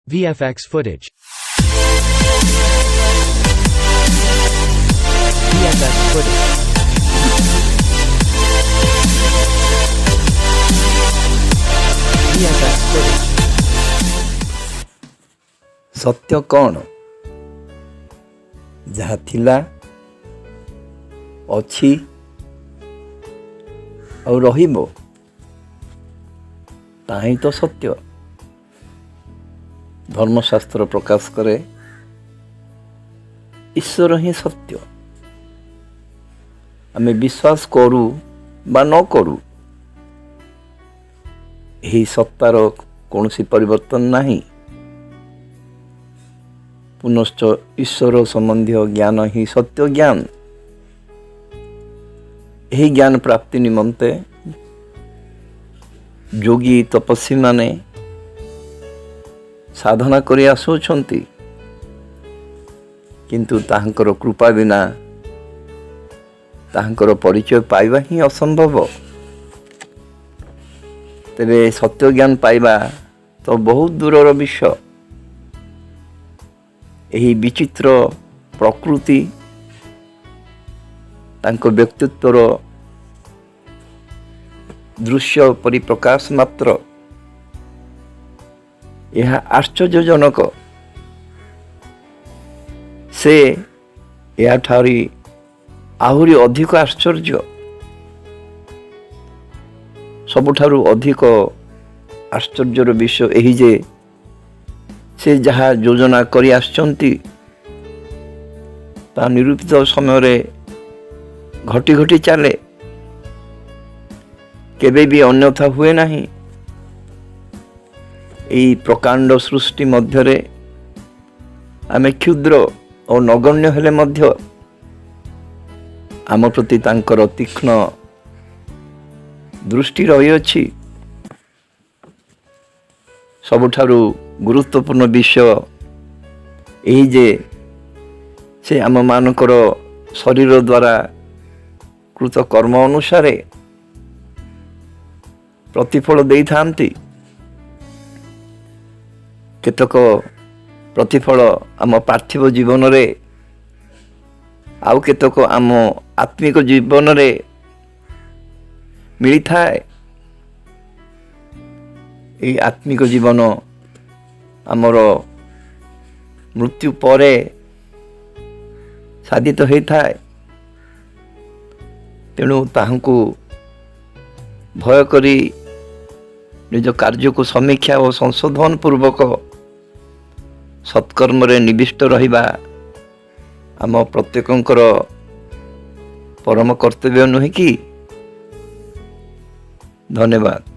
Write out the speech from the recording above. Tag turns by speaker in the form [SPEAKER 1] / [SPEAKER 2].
[SPEAKER 1] VFX footage. VFX footage. VFX footage.
[SPEAKER 2] ସତ୍ୟ କ'ଣ? ଯାହା ଥିଲା, ଅଛି ଆଉ ରହିବ, ତାହା ହିଁ ତ ସତ୍ୟ। ଧର୍ମଶାସ୍ତ୍ର ପ୍ରକାଶ କରେ, ଈଶ୍ୱର ହିଁ ସତ୍ୟ। ଆମେ ବିଶ୍ୱାସ କରୁ ବା ନ କରୁ, ଏହି ସତ୍ତାର କୌଣସି ପରିବର୍ତ୍ତନ ନାହିଁ। ପୁନଶ୍ଚ ଈଶ୍ୱର ସମ୍ବନ୍ଧୀୟ ଜ୍ଞାନ ହିଁ ସତ୍ୟ ଜ୍ଞାନ। ଏହି ଜ୍ଞାନ ପ୍ରାପ୍ତି ନିମନ୍ତେ ଯୋଗୀ ତପସ୍ୱୀମାନେ ସାଧନା କରି ଆସୁଅଛନ୍ତି, କିନ୍ତୁ ତାହାଙ୍କର କୃପା ବିନା ତାହାଙ୍କର ପରିଚୟ ପାଇବା ହିଁ ଅସମ୍ଭବ। ତେବେ ସତ୍ୟ ଜ୍ଞାନ ପାଇବା ତ ବହୁତ ଦୂରର ବିଷୟ। ଏହି ବିଚିତ୍ର ପ୍ରକୃତି ତାଙ୍କ ବ୍ୟକ୍ତିତ୍ୱର ଦୃଶ୍ୟ ପରିପ୍ରକାଶ ମାତ୍ର। ଏହା ଆଶ୍ଚର୍ଯ୍ୟଜନକ। ସେ ଏହାଠାରୁ ଆହୁରି ଅଧିକ ଆଶ୍ଚର୍ଯ୍ୟ। ସବୁଠାରୁ ଅଧିକ ଆଶ୍ଚର୍ଯ୍ୟର ବିଷୟ ଏହି ଯେ ସେ ଯାହା ଯୋଜନା କରି ଆସିଛନ୍ତି, ତାହା ନିରୂପିତ ସମୟରେ ଘଟି ଘଟି ଚାଲେ, କେବେ ବି ଅନ୍ୟଥା ହୁଏ ନାହିଁ। ଏହି ପ୍ରକାଣ୍ଡ ସୃଷ୍ଟି ମଧ୍ୟରେ ଆମେ କ୍ଷୁଦ୍ର ଓ ନଗଣ୍ୟ ହେଲେ ମଧ୍ୟ ଆମ ପ୍ରତି ତାଙ୍କର ତୀକ୍ଷ୍ଣ ଦୃଷ୍ଟି ରହିଅଛି। ସବୁଠାରୁ ଗୁରୁତ୍ୱପୂର୍ଣ୍ଣ ବିଷୟ ଏହି ଯେ ସେ ଆମମାନଙ୍କର ଶରୀର ଦ୍ୱାରା କୃତ କର୍ମ ଅନୁସାରେ ପ୍ରତିଫଳ ଦେଇଥାନ୍ତି। କେତେକ ପ୍ରତିଫଳ ଆମ ପାର୍ଥିବ ଜୀବନରେ, ଆଉ କେତେକ ଆମ ଆତ୍ମିକ ଜୀବନରେ ମିଳିଥାଏ। ଏହି ଆତ୍ମିକ ଜୀବନ ଆମର ମୃତ୍ୟୁ ପରେ ସାଧିତ ହୋଇଥାଏ। ତେଣୁ ତାହାଙ୍କୁ ଭୟ କରି ନିଜ କାର୍ଯ୍ୟକୁ ସମୀକ୍ଷା ଓ ସଂଶୋଧନ ପୂର୍ବକ ସତ୍କର୍ମରେ ନିବିଷ୍ଟ ରହିବା ଆମ ପ୍ରତ୍ୟେକଙ୍କର ପରମ କର୍ତ୍ତବ୍ୟ ନୁହେଁ କି? ଧନ୍ୟବାଦ।